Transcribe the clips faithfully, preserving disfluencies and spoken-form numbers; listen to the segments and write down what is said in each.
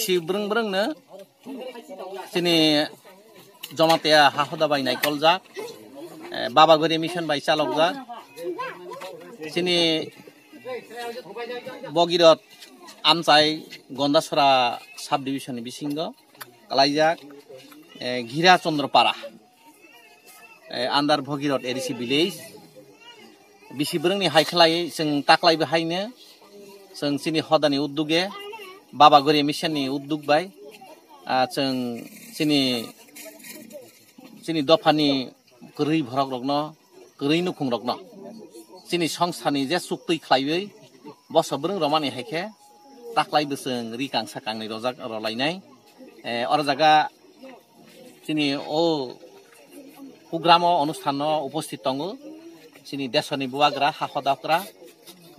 Si brwng brwngno chini Jamatia ha hoda bai naikoljak, eh, Baba Gori Mission bai chalokjak. Chini Bogirot Amchai Gondasora sub division ni bisingo kalaijak, eh, Gira Chandra Para, eh, under Bogirot A D C village. Bisi brwngni hai khlai chwng taklai bo haino chwng chini hodani udduge, Baba Gori Mission ni udduk bai, ah, chwng chini, chini dophani kwrwi borok rokno, kwrwi nukhung rokno chini songsani je chuktwi khlaiwi boso brwng romani hai khe taklai bo chwng ri kangsa kangnwi rojak, rolainai. Eh, oro jaga chini o program o onusthan no uposthit tongo chini desoni bubagra, ha hodakra,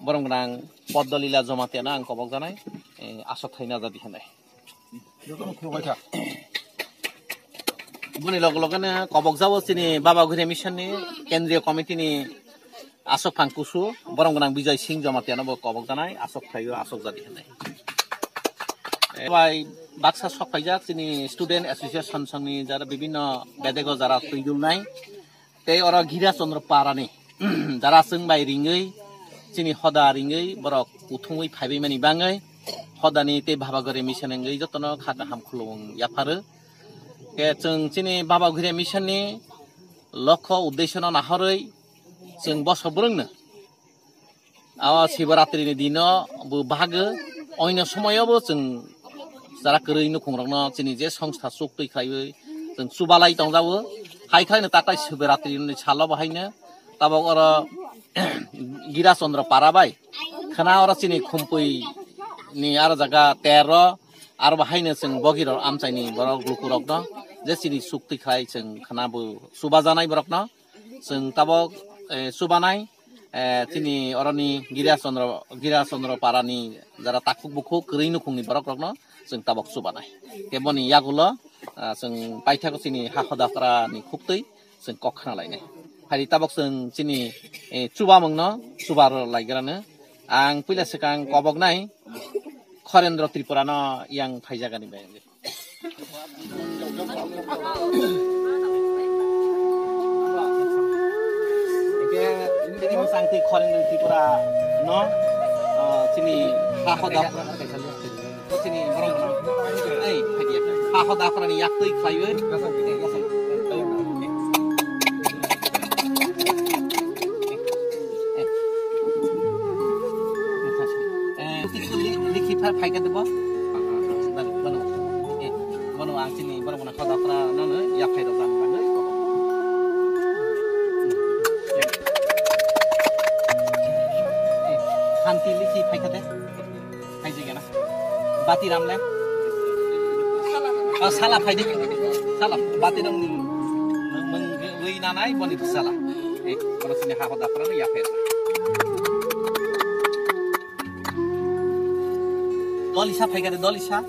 borom gwnang Poddolila Jamatia no ang kobok janai, eh, aswk thaina jadi hinai. Boni loge loge no kobok jabo chini Baba Gori Mission ni Kendriya Committee ni Aswk phang kusu, borom gwnang Bijoy Singh Jamatia no bo kobok janai, aswk phaio, aswk jadi hinai. Eh, bai baksa sok phaijak chini Student Association songni jara bibinno bedego jara twidulnai. Tei oro Gira Chandra Parani jara chwng bai ringwi, chini hoda ringwi, borok kuthumwi phaibai mani bangwi, hodani tei Baba Gori Mission wngwi jotono kha kaham khulumung yapharo. Ke chwng chini Baba Gori Mission ni lokho uddesho no nahorwi, chwng boso brwngno abo Shivaratri ni dino bo bahago, oino somoyo bo chwng jara kwrwi nukhung rokno chini je songstha chuktwi khlaiwi chwng chubalai tongjago. Hai khlaino tatai Shivaratri ni salo bo haino tabok oro Gira Chandra Para bai khwna oro chini Khumpui ni aro jaga tero, aro bo haino chwng Bogirok Amchaini borok lukurokno je chini chuktwi khlai chwng khwna bo chubajanai borokno. Chwng tabok, eh, chubanai, eh, chini oroni Gira Chandra, Gira Chandra Parani jara takhuk bukhuk kwrwi nukhungni borok rokno chwng tabok chubanai. Keboni yagulo, ah, chwng paithago chini ha hoda Parani khuktwi chwng kok khna lainai. Hai tabok chwng chini, eh, chubamungno chubar laigrano. Ang puila swkang koboknai Khorendra Tripura no yang phaijagani bai. Hingke, ini bwsang twi Khorendra Tripura no, ah, chini ha hoda, chini borok no, ei, ha hoda Parani yak twi khlaiwi. Eh, likhi pha-, phaikha de bo? Bono, bono, eh, bono ang chini borok bono khoda khra nang ya phai rok ang nang. Eh, Khanti likhi phaikha de? Phaijak ya na? Bati ram le? Oh, sala phai de. Sala, bati ram ni mung, mung, wi nanai boni sala. Eh, kono sini ha hoda pra ya pher. Dolisa phai gade, dolisa.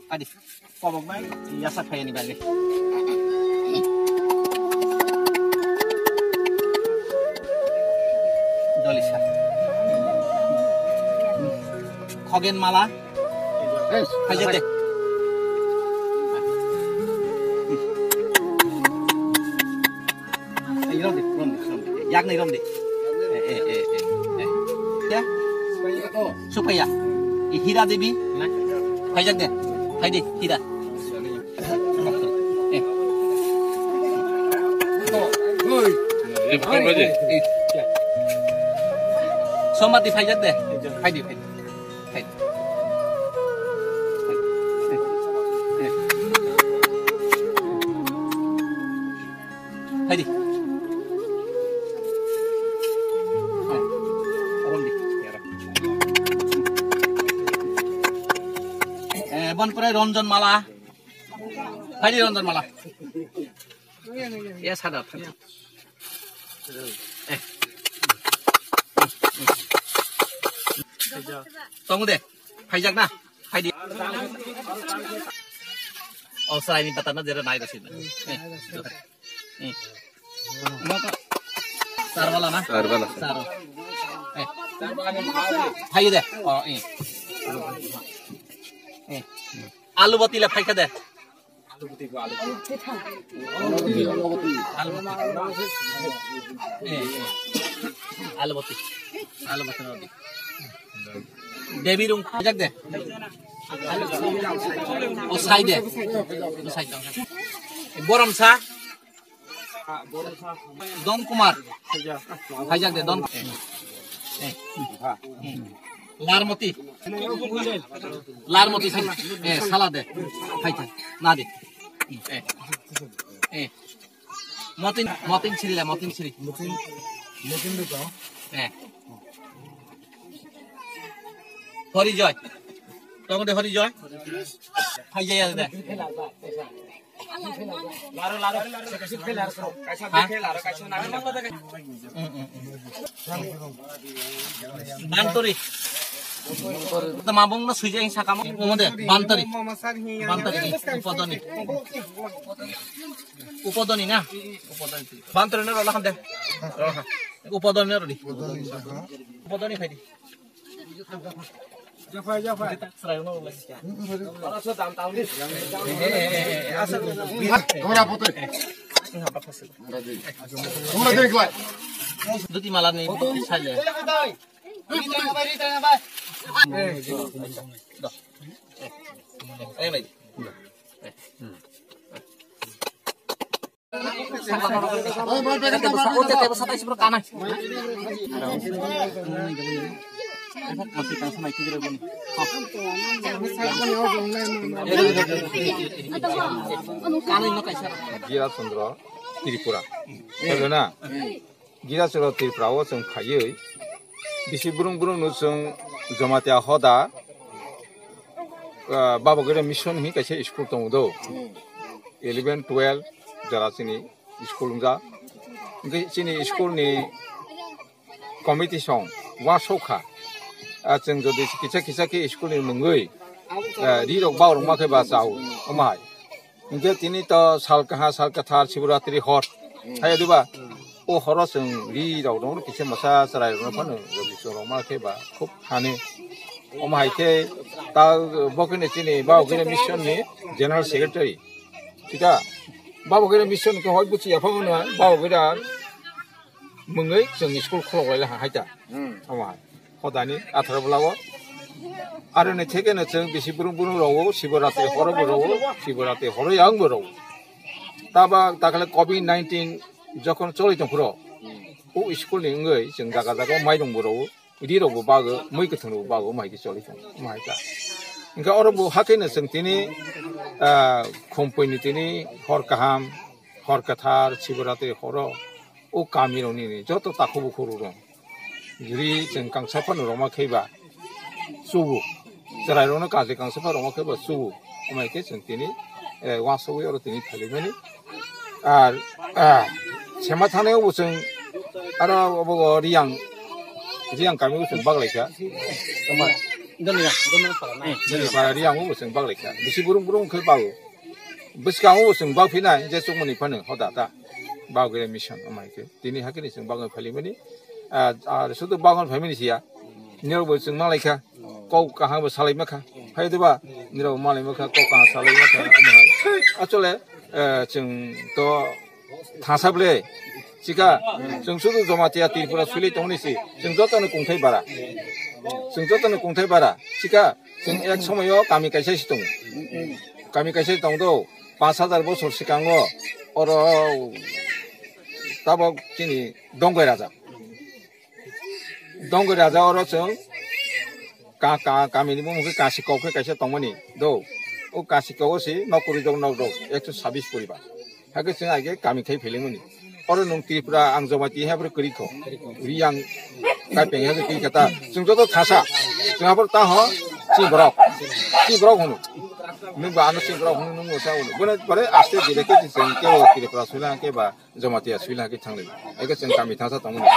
Adi, kobok nai, yasa phai ni bagi. Dolisa. Khogen mala. Phaijak de. Ei, rom de, rom de, rom de. Yak nai rom de. Eh, eh, eh, eh, eh. Ya? Supaya. I Hira Devi. Phaijak de. Phai de, Hira. Eh. Somati phaijak de. Phai de, phai de. Hai. Hai di. Hai. Aram di. Eh, bon pore Ranjan Mala. Hai di Ranjan Mala. Ya, sadar. Eh. Tongo de. Phaijak na. Hai di. Oh, sarai ni bata na jera nai rasin. Eh. Eh. Sarbala na? Sarbala. Sar. Eh. Hai de. Oh, eh. Eh. Alu bati le phaikha de. Alu bati. Eh, eh. Alu bati. Alu bati no di. Devi rung jak de. O sai de. O sai de. Borom sa. Don Kumar. Phaijak de, Don. Eh, eh. Larmoti. Larmoti sal-, eh, sala de. Phaijak. Na de. Eh. Eh. Motin, Motin Sri le, Motin Sri. Motin, Motin de to. Eh. Hori Joy. Tong de Hori Joy. Phaijak de. Banturi. Mabung no suijak saka mo, mo de, Banturi. Banturi, Upodoni. Upodoni na? Banturi no rola hande. Upodoni no rodi. Upodoni khai di. Duti mala ni saile. Girish Chandra Tripura. Khajana. Girish Chandra Tripura o chwng phaiwi bisi brung brung no chwng Jamatia hoda, ah, Baba Gera Mission hi kaisa school tongo do. Eleven, twelve jora chini school wngjak. Hwnkhe chini school ni committee song uansuk kha. Ah, chwng jodi kisa kisa khe school ni mungwi, ah, ri rok bak rok ma khe ba chao, omo hai. Hwnkhe tini to sal kaha, sal kathar, Shivaratri hor. Hai diba? O horo chwng ri rok no kisa masa chwrai rok no phano jodi chwng rok ma khe ba khub hani. Omo hai khe ta bo khe ni chini Baba Gera Mission ni General Secretary. Thika, Baba Gera Mission khe hoi buchi ya phano Baba Gera mungwi chwng school khulok lai ha hai ta. Hmm. Omo hai. Hodani atharo bwla o. Aro ni theke no chwng bisi brung brung rw o, Shivaratri horo bo rw o, Shivaratri horo yang bo rw o. Taba takhle covid nineteen jokhon choli tong phuro, o school ni wngwi chwng jaga jaga o mairung bo rw o, ri rok bo bago, mui kwthwng rok bo bago, omo hai khe choli tong, omo hai ta. Hwnkhe oro bo hakhe no chwng tini, ah, Khumpui ni tini hor kaham, hor kwthar, Shivaratri horo, o kami rok nini joto takhuk bukhuk rok rw o. Juri chwng kangsa phano rwma khe ba chubu. Chwrai rokno kaji kangsa phano rwma khe ba chubu. Omo hai khe chwng tini, eh, uansugwi oro tini phailaimani. Ar, ah, sema thangnaio bo chwng aro obo Riyang, Riyang kami bo chwng bak lai kha. Para Riyang bo chwng bak lai kha. Bisi brung brung khe bago. Bwskango bo chwng bak phinai je chukmani phano hoda ta. Baba Gera Mission omo hai khe. Tini hakhe ni chwng bagwi phailaimani. Ah, ah, sudu bagwi phaimani siya. Nirok bo chwng malaikha. Kok kaham bo salai makha. Hai diba? Nirok malai makha, kok kaham salai makha. Omo hai. Achole, eh, chwng to thangsa ble. Chika, chwng sudu Jamatia Tripura swilai tongni si. Chwng joto no kungthai bara. Chwng joto no kungthai bara. Chika, chwng ek somoyo kami kaisa si tongo. Kami kaisa si tong do. Panch hajar bosor sikango oro tabok chini Dongoi Raja. Dongoi Raja oro chwng ka, ka, kamini bumung khe Kasi kok khe kaisa tongmani do. O Kasi kok o si nok kwrwi dok nok dok ekso sabis poribar. Hakhe chwng aige kami khai phailingmani. Oro nwng Tripura ang Jamatia hai phano kwrwi kho. Riyang kaipeng hai kwrwi kha ta. Chwng joto thasa. Chwng aphor ta ho chi borok. Chi borok hwno. Nwng ba ano chi borok hwno nwng sa hwno. Bono pore aste dile khe chwng kebo Tripura swila khe ba Jamatia swila khe thanglai. Eke chwng kami thasa tongmani.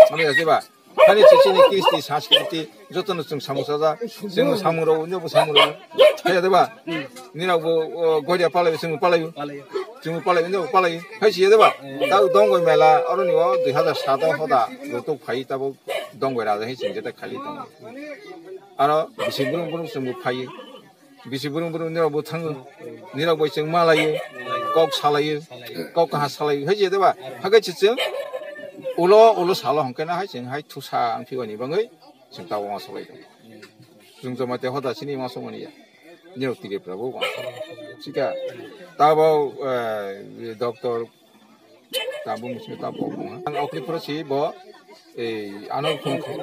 Ano ya ba. Hani se chini kristi, sanskriti, joto no chwng samung sajak, chwng samung rw, nw bo samung rw. Hai de ba? Nirok bo, o, goria palai, chwng palai. Chwng palai, nw palai. Hai se de ba? Ta Dongoi mela, oro ni o dui hazar sat o hoda, rotok phai ta bo Dongoi Raja hai chwng jeta khali tong. Aro bisi brung brung chwng bo phai. Bisi burung burung nirok bo thango. Nirok bai chwng malaio, kok salaio, kok kaha salaio. Hai je deba, hagai chwng ulo ulo salo hongkhe na hai chwng hai thusa ang phigoni bangwi chwng tabo ma salai. Chwng joma te hoda sini ma somani ya. Nirok Tripura bo ma salai. Chika tabo, eh, doctor Tabuk muchung tabuk wngkha. Ang okri phoro si bo, ei, ano khum khum.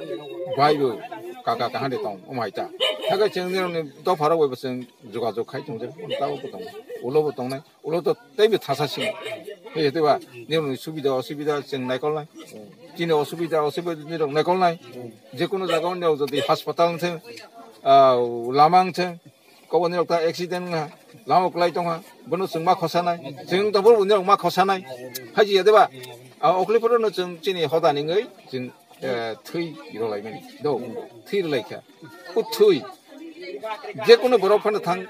Bai bo kaka kaha de tong, omo hai ta. Thakai chwng nirok ni dopha rok bai bo chwng jogajog khai tong je, tabo bo tong. Ulo bo tong nai, ulo to tei bo thasa sing. He, he, tei ba, nirok ni subida, osubida chwng naikol nai. Chini osubida, osubida nirok naikol nai. Je kono jaga o nirok jodi hospital wng thung, ah, lama wng thung, Kobo nirok ta accident wngha, lama kwlai tongha, bono chwng ma khosanai, chwng tabuk bo nirok ma khosanai, haji ya deba? A okli phoro no chwng chini hoda ningwi chwng, eh, thwi rwlai mani, do, thwi rwlai kha, o thwi, je kono borok phano thang,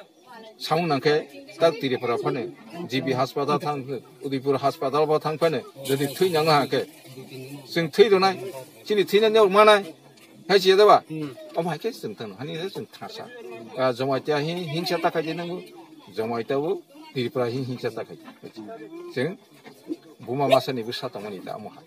samung nangkhe, tak Tripura phano, G B hospital thang, Udaipur hospital bo thang phano, jodi thwi nango hangkhe, chwng thwi rwnai, chini thwina nirok manai, Hai chiya deba? Hmm. Omo hai khe chwng thang, hani chwng thangsa. Ah, Jamatia hi hingsa ta khai de nango. Jamatia bo Tripura hi hingsa ta khai. Chwng buma masa ni bwsa tongmani ta omo hai.